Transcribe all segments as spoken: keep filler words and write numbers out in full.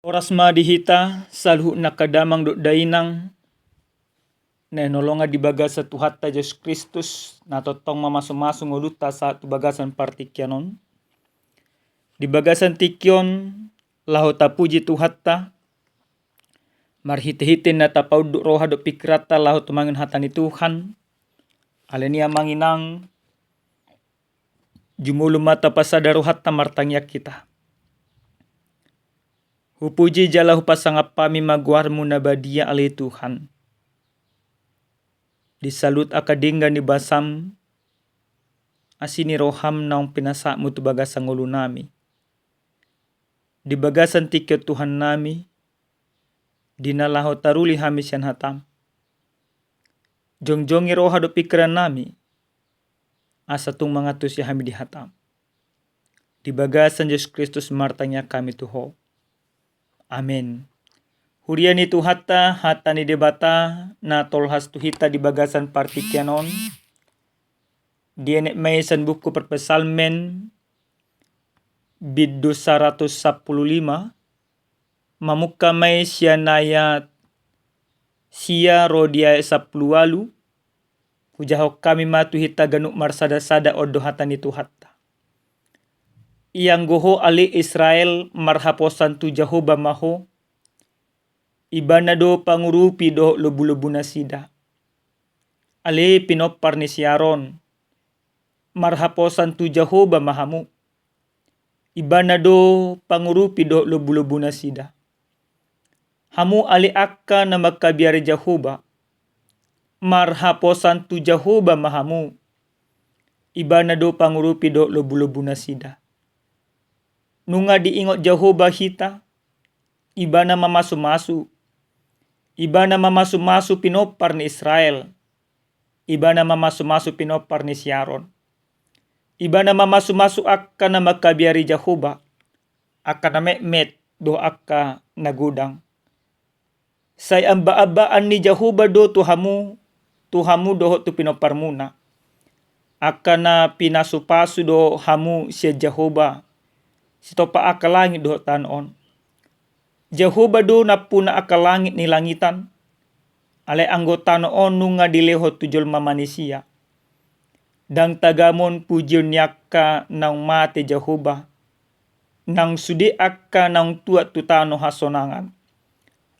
Horas ma di hita saluhut angka damang dohot dainang na hinaholongan di bagasan Tuhanta Jesus Kristus, na tongtong mamasumasu ngolunta sahat tu bagasan partingkian on. Di bagasan tingki on, laho tapuji Tuhanta, marhitehite na tapaunduk roha dohot pingkiranta laho tumangihon hata ni Tuhan. Alani i, amang inang, jumolo ma tapasada rohanta, martangiang hita. Hupuji jala hupasangap hami ma goarmu na badia, ale Tuhan. Di saluhut angka denggan ni basam, asi ni roham naung pinasahatmu tu bagasan ngolunami. Di bagasan tingki on, Tuhannami, di na laho taruli hami sian hatam, jongjongi roha dohot pingkirannami, asa tung mangantusi hami di hatam. Di bagasan Jesus Kristus martangiang hami tu Ho. Amen. Huria ni Tuhanta, hata ni Debata na tolhas tu hita di bagasan partingkian on, dienet ma i sian buku Parpsalmen, bindu saratus sampulu lima, mamungka ma i sian ayat sia ro di ayat sampulu ualu. Hujahahon hami ma tu hita ganup marsadasada, on do hata ni Tuhanta. Ianggo ho, ale Israel, marhaposan tu Jahowa ma ho, Ibana do pangurupi dohot lombulombunasida. Ale pinompar ni si Aron, marhaposan tu Jahowa ma hamu, Ibana do pangurupi dohot lombulombunasida. Hamu ale angka na mangkabiari Jahowa, marhaposan tu Jahowa ma hamu, Ibana do pangurupi dohot lombulombunasida. Nunga diingot Jahowa hita, Ibana mamasumasu. Ibana mamasumasu pinompar ni Israel. Ibana mamasumasu pinompar ni si Aron. Ibana mamasumasu angka na mangkabiari Jahowa, angka na metmet dohot angka na godang. Sai ambaambaan ni Jahowa do tu hamu, tu hamu dohot tu pinomparmuna. Angka na pinasupasu do hamu sian Jahowa, sitompa angka langit dohot tano on. Jahowa do nampuna angka langit ni langitan, alai anggo tano on nunga dilehon tu jolma manisia. Ndang tagamon pujion ni angka naung mate Jahowa, nang sude angka naung tuat tu tano hasonangan.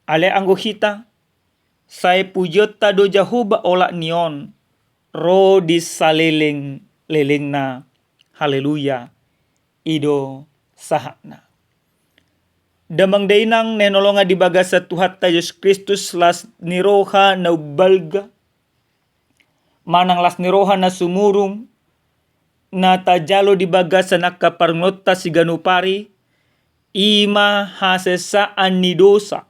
Alai anggo hita, sai pujionta do Jahowa olat ni on, ro di salelenglelengna. Haleluya. I do sahatna. Damang dainang na hinaholongan di bagasan Tuhanta Jesus Kristus, las ni roha na umbalga manang las ni roha na sumurung na tajalo di bagasan angka parngoluonta siganup ari, i ma hasesaan ni dosa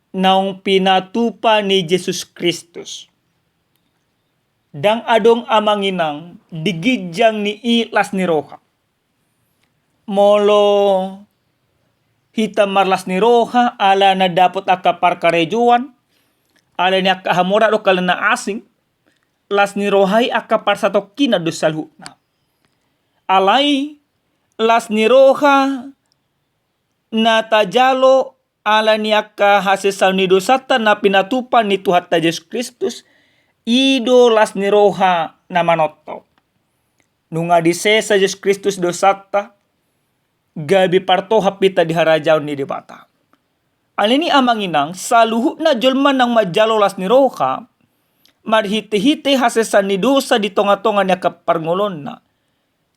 naung pinatupa ni Jesus Kristus. Ndang adong, amang inang, di ginjang ni i las ni roha. Molo hita marlas ni roha ala na dapot angka parkarejoan, ala ni angka hamoraon dohot angka na asing, las ni roha i angka parsatongkinan do saluhutna. Alai las ni roha na tajalo ala ni angka hasesaan ni dosanta na pinatupa ni Tuhanta Jesus Kristus, i do las ni roha na manongtong. Nunga disesa Jesus Kristus dosanta, gabe partohap hita di harajaon ni Debata. Alani i, amang inang, saluhutna jolma naung manjalo las ni roha marhitehite hasesaan ni dosa di tongatonga ni angka parngoluonna,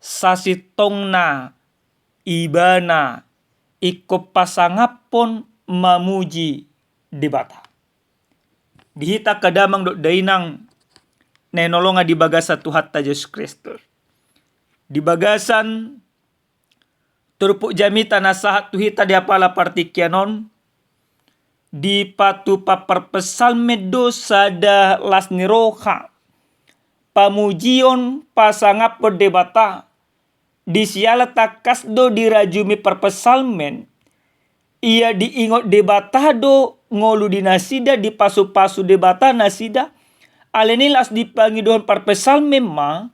sasintongna ibana ingkon pasangaphon mamuji Debata. Di hita angka damang dohot dainang na hinaholongan di bagasan Tuhanta Jesus Kristus, di bagasan turpuk jamita na sahat tu hita di apala partingkian on, dipatupa parpsalmen do sada las ni roha pamujion pasangaphon Debata. Di siala tangkas do dirajumi parpsalmen, ia diingot Debata do ngolu di nasida, dipasupasu Debata nasida. Alani i laos dipangidohon parpsalmen ma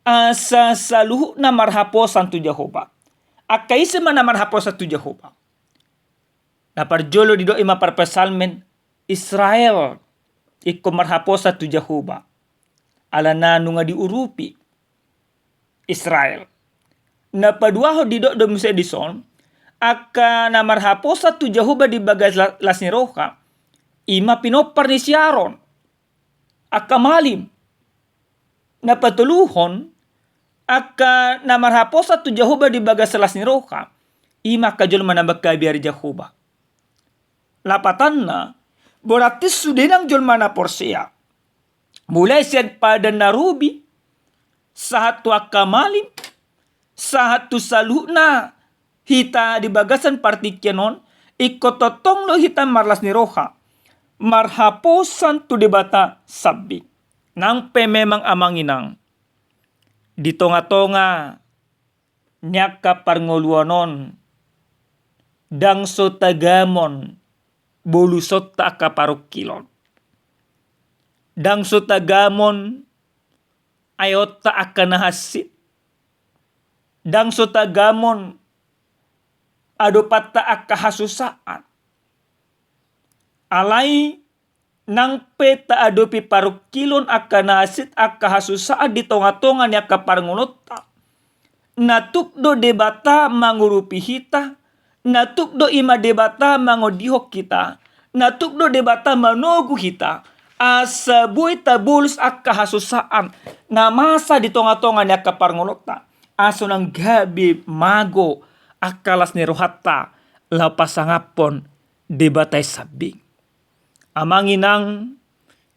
asa saluhutna marhaposan tu Jahowa. Angka ise ma na marhaposan tu Jahowa? Na parjolo didok i ma parpsalmen, Israel ingkon marhaposan tu Jahowa, alana nunga diurupi Israel. Na paduahon didok do muse dison, angka na marhaposan tu Jahowa di bagas la-, las ni roha, i ma pinompar ni si Aron, angka malim. Na patoluhon, angka na marhaposan tu Jahowa di bagas las ni roha, i ma angka jolma na mangkabiari Jahowa. Lapatanna, berarti sude nang jolma na porsea, mulai sian padan na robi, sahat tu angka malim, sahat tu saluhutna hita di bagasan partingkian on, ingkon tongtong do hita marlas ni roha, marhaposan tu Debata sambing. Nang pe memang, amang inang, di tonga-tonga ni angka parngoluan on, ndang so tagamon bolusonta angka parungkilon. Ndang so tagamon aeonta angka na hansit. Ndang so tagamon adopanta angka hasusaan. Alai nang pe taadopi parungkilon, angka na hansit, angka hasusaan di tonga-tonga ni angka parngoluonta, na tuk do Debata mangurupi hita, na tuk do i ma Debata mangondihon hita, na tuk do Debata manogu hita, asa boi tabolus angka hasusaan na masa di tonga-tonga ni angka parngoluonta, asa unang gabe mago angka las ni rohanta laho pasangaphon Debata i sambing. Amang inang,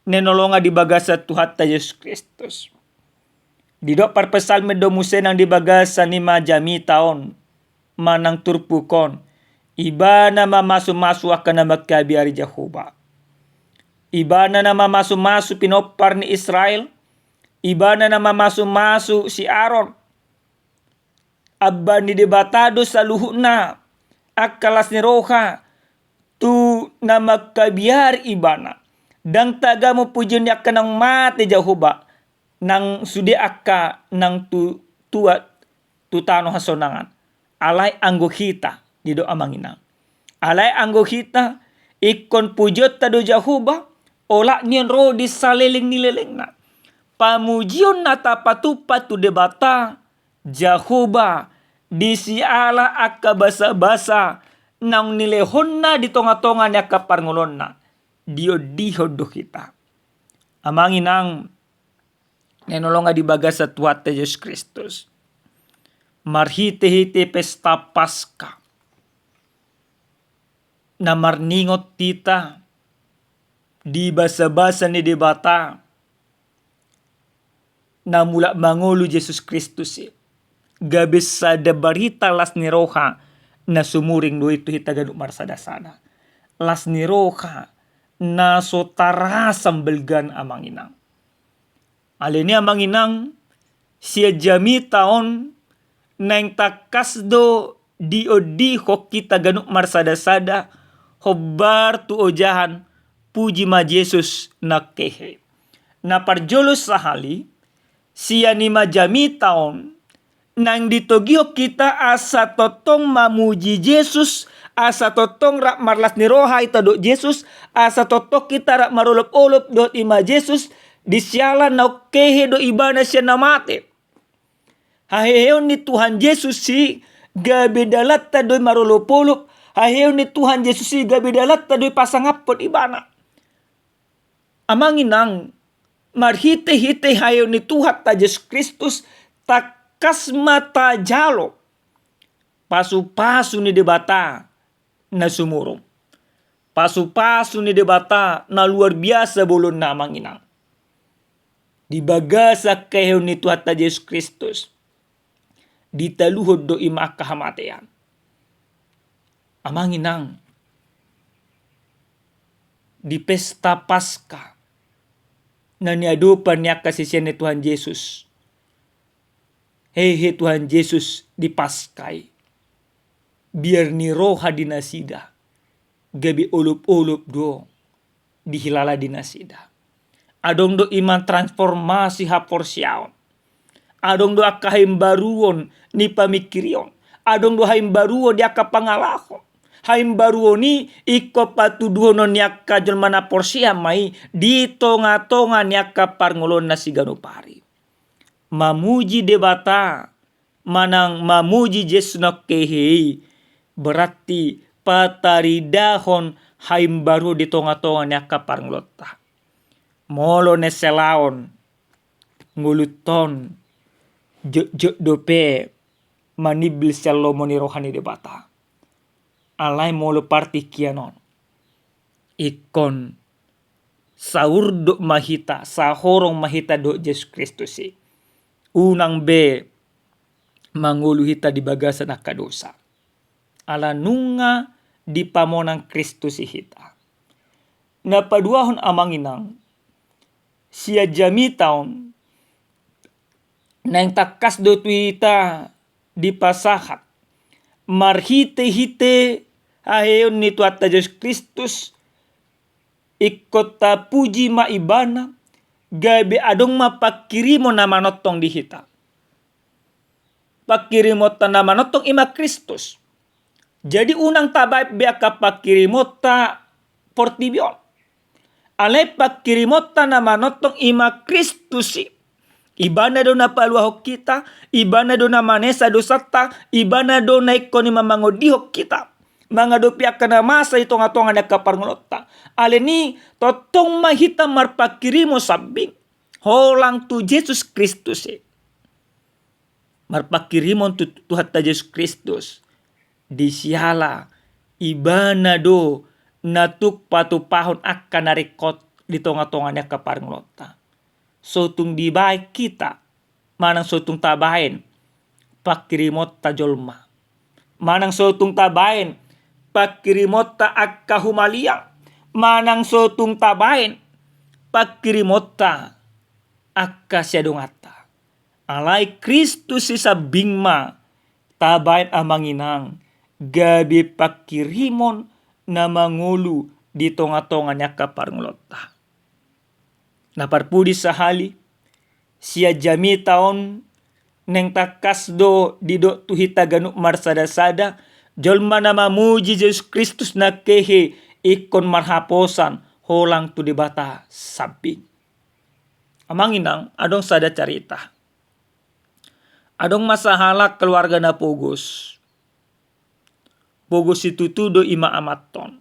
na hinaholongan di bagasan Tuhanta Jesus Kristus, didok parpsalmen do muse nang di bagasan i ma jamita on manang turpuk on, Ibana mamasu-masu angka na mangkabiari Jahowa. Ibana na mamasu-masu pinompar ni Israel. Ibana na mamasu-masu si Aron, amban ni Debata do saluhutna angka las ni roha tu na mangkabiari Ibana. Ndang tagamon pujion ni angka naung mate Jahowa, nang sude angka naung tu-, tuat tu tano hasonangan. Alai anggo hita, didok, amang inang, alai anggo hita, ingkon pujionta do Jahowa, olat ni on ro di saleleng ni lelengna. Pamujion na tapatupa tu Debata Jahowa di siala angka basa-basa naung nilehonna di tonga-tonga ni angka parngoluonna, diondihon do hita. Amang inang, na hinaholongan di bagasan Tuhanta Jesus Kristus, marhite-hite pesta Paskah na marningot hita di basa-basa ni Debata na mulak mangolu Jesus Kristus i, gabe sada barita las ni roha na sumuring do i tu hita ganup marsada-sada. Las ni roha na so tarasam balgana, amang inang. Alani i, amang inang, sian jamita on naeng tangkas do diondihon hita ganup marsada-sada hombar tu ojahan Puji ma Jesus nangkin. Na parjolo sahali, sian i ma jamita on naeng ditogihon hita asa tongtong mamuji Jesus, asa tongtong rap marlas ni roha hita dohot Jesus, asa tongtong hita rap marolop-olop dohot i ma Jesus, di siala naung hehe do Ibana sian na mate. Haheheon ni Tuhan Jesus i gabe dalanta do i marolop-olop, haheheon ni Tuhan Jesus i gabe dalanta do i pasangaphon Ibana. Amang inang, marhite-hite haheheon ni Tuhanta Jesus Kristus, tangkas ma tajalo pasu-pasu ni Debata na sumurung. Pasu-pasu ni Debata na luar biasa bolonna, amang inang. Di bagasan haheheon ni Tuhanta Jesus Kristus, ditaluhon do i ma angka hamatean. Amang inang, di pesta Paskah na niadopan ni angka sisean ni Tuhan Jesus, hehe Tuhan Jesus di Paskah i, biar ni roha di nasida gabe olop-olop do dihilala di nasida. Adong do i ma transformasi haporseaon. Adong do angka haimbaruon ni pamingkirion. Adong do haimbaruon di angka pangalahon. haimbaruon i ingkon patuduhonon ni angka jolma na porsea ma i di tonga-tonga ni angka parngoluonna siganup ari. Mamuji Debata manang mamuji Jesus na kehe i, berarti pataridahon haimbaruon di tonga-tonga ni angka parngoluonta. Molo na selaon ngolunta on jotjot dope manimbil sian lomo ni roha ni Debata. Alai molo partingkian on ingkon saurdot ma hita, sahorong ma hita dohot Jesus Kristus i. Unang be mangolu hita di bagasan angka dosa. Ala nunga dipamonang Kristus i hita. Na paduahon, amang inang, sian jamita on naeng tangkas do tu hita dipasahat marhite-hite haheheon ni Tuhanta Jesus Kristus. Ingkon tapuji ma Ibana, gabe adong ma pangkirimon na manongtong di hita. Pangkirimonta na manongtong i ma Kristus. Jadi unang tabaen be angka pangkirimonta portibi on. Alai pangkirimonta na manongtong i ma Kristus i. Ibana do na paluahon hita, Ibana do na manesa dosanta, Ibana do na ingkon i ma mangondihon hita mangadopi angka na masa di tonga-tonga ni angka parngoluonta. Alani i tongtong ma hita marpangkirimon sambing holang tu Jesus Kristus i. Marpangkirimon tu Tuhanta Jesus Kristus, di siala Ibana do na tuk patupahon angka na ringkot di tonga-tonga ni angka parngoluonta. So tung dibaen hita, manang so tung tabaen pangkirimonta jolma, manang so tung tabaen pangkirimonta angka humaliang, manang so tung tabaen pangkirimonta angka siadonganta. Alai Kristus i sambing ma tabaen, amang inang, gabe pangkirimon na mangolu di tonga-tonga ni angka parngoluonta. Na parpudi sahali, sian jamita on naeng tangkas do didok tu hita ganup marsada-sada, jolma na mamuji Jesus Kristus na kehe ingkon marhaposan holang tu Debata sambing. Amang inang, adong sada carita. Adong ma sahalak keluarga na pogos. Pogos situtu do i ma amanta on.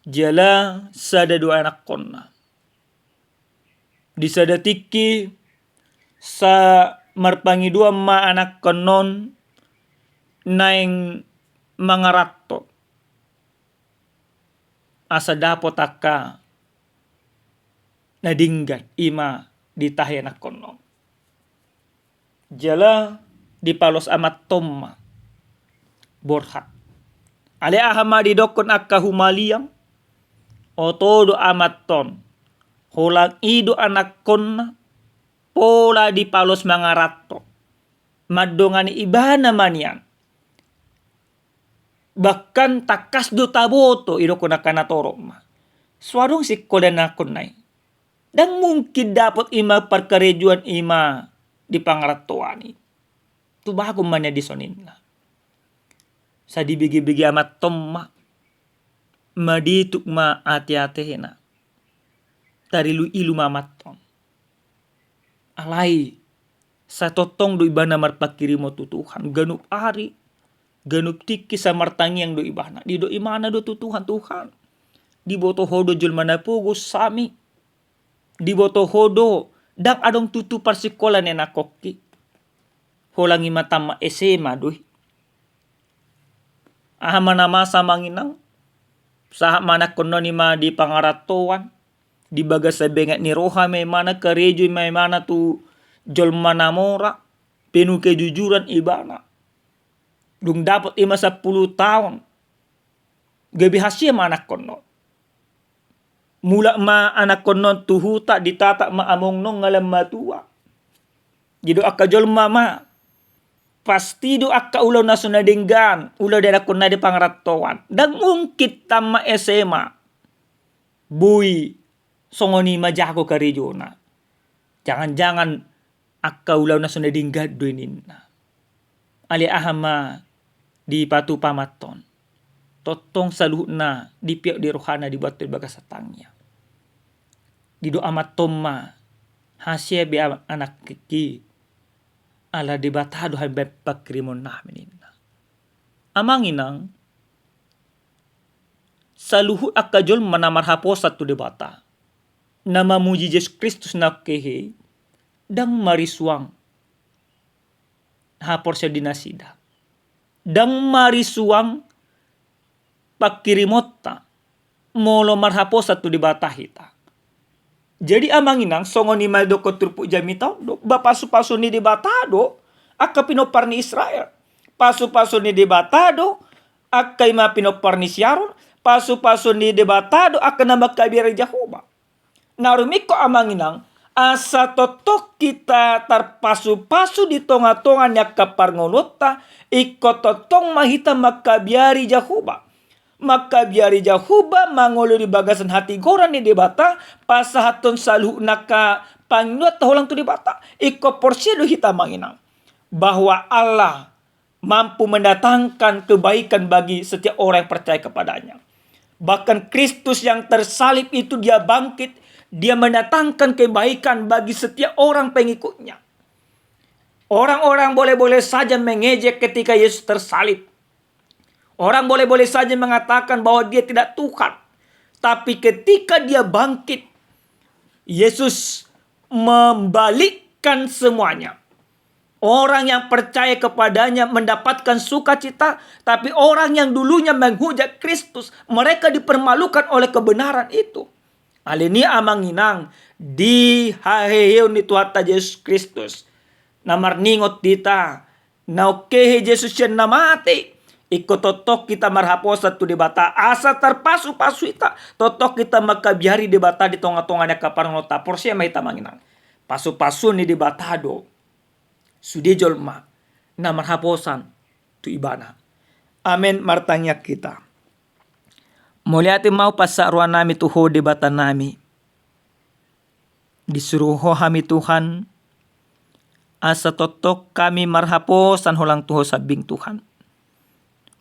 Jala sada do anakkonna. Di sada tingki sa marpangidoan ma anakkon on naeng mangaranto asa dapot angka na denggan, i ma ditahi anakkon on. Jala dipalos amanta on ma borhat. Alai aha ma didokkon angka humaliang? Oto do amanta on, holang i do anakkonna pola dipalos mangaranto, mandongani ibana ma nian. Bahkan tangkas do taboto, idokkon angka natorop ma. So adong sikola ni anakkonna i. Ndang mungkin dapot i ma parkarejoan i ma di pangarantoan i. Tubagon ma nian dison, ninna. Sai dibege-bege amanta on ma. Madituk ma ate-atena. Tarilu-ilu ma amanta on. Alai sai tongtong do ibana marpangkirimon tu Tuhan. Ganup ari, ganup tingki sai martangiang do ibana. Didok ibana do tu Tuhan, Tuhan, diboto Ho do jolma na pogos hami. Diboto Ho do, ndang adong tutu parsikola ni anakkongki. Holang i ma tamat S M A do i. Aha ma na masa, amang inang? Sahat ma anakkon on i ma di pangarantoan, di bagasan benget ni roha ma ibana, karejo ma ibana tu jolma na mora, penuh kejujuran ibana. Dung dapot i ma sampulu taon, gabe hasea ma anakkon on. Mulak ma anakkon on tu huta, ditatap ma amongna on, ngalan matua. Didok angka jolma ma, pasti do angka ulaon na so na denggan ulaon ni anakkonna di pangarantoan. Ndang mungkin tamat S M A boi songon i ma jago karejona. Jangan-jangan angka ulaonna so na denggan do i, ninna. Alai aha ma dipatupa amanta on. Tongtong saluhutna dipiak di rohana, dibuat di bagasan tangiang. Didok amanta on ma, hasea be anakki, ala Debata do hape pangkirimonnami ninna. Amang inang, saluhut angka jolma na marhaposan tu Debata, na mamuji Jesus Kristus na kehe, ndang marisuang haporseaon di nasida. Ndang marisuang pangkirimonta molo marhaposan tu Debata hita. Jadi amang inang, songon i ma didokkon turpuk jamita on do, ba pasupasu ni Debata do angka pinompar ni Israel. Pasupasu ni Debata do angka i ma pinompar ni si Aron. Pasupasu ni Debata do angka na mangkabiari Jahowa. Na rumingkot amang inang, asa tongtong hita tarpasupasu di tongatonga ni angka parngoluonta, ingkon tongtong ma hita mangkabiari Jahowa. Mangkabiari Jahowa mangolu di bagasan hatigoran ni Debata, pasahathon saluhut angka pangidoanta holan tu Debata. Ingkon porsea do hita amang inang, bahwa Allah mampu mendatangkan kebaikan bagi setiap orang yang percaya kepada-Nya. Bahkan Kristus yang tersalib itu, Dia bangkit, Dia mendatangkan kebaikan bagi setiap orang pengikut-Nya. Orang-orang boleh-boleh saja mengejek ketika Yesus tersalib. Orang boleh-boleh saja mengatakan bahwa Dia tidak Tuhan. Tapi ketika Dia bangkit, Yesus membalikkan semuanya. Orang yang percaya kepada-Nya mendapatkan sukacita, tapi orang yang dulunya menghujat Kristus, mereka dipermalukan oleh kebenaran itu. Alani i amang inang, di haheheon ni Tuhanta Jesus Kristus, na marningot hita, na kehe Jesus sian na mate, ingkon tongtong hita marhaposan tu Debata, asa tarpasupasu hita, tongtong hita mangkabiari Debata di tongatonga ni angka parngoluonta. Porsea ma hita amang inang, pasupasuon ni Debata do sude jolma na marhaposan tu Ibana. Amen. Martangiang hita. Mauliate ma hupasahat rohanami tu Ho Debatanami. Disuru Ho hami Tuhan, asa tongtong hami marhaposan holan tu Ho sambing Tuhan.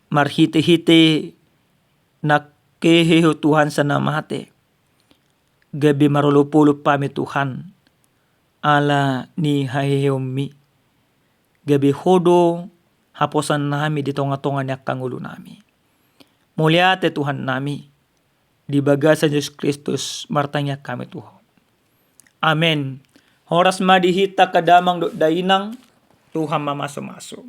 Marhitehite na kehe Ho Tuhan sian na mate, gabe marolopolop hami Tuhan, ala ni haheheonmi. Gabe Ho do haposannami di tongatonga ni angka ngolunami. Mauliate Tuhannami, di bagasan Jesus Kristus martangiang hami tu Ho. Amen. Horas ma di hita angka damang dohot dainang, Tuhan mamasumasu.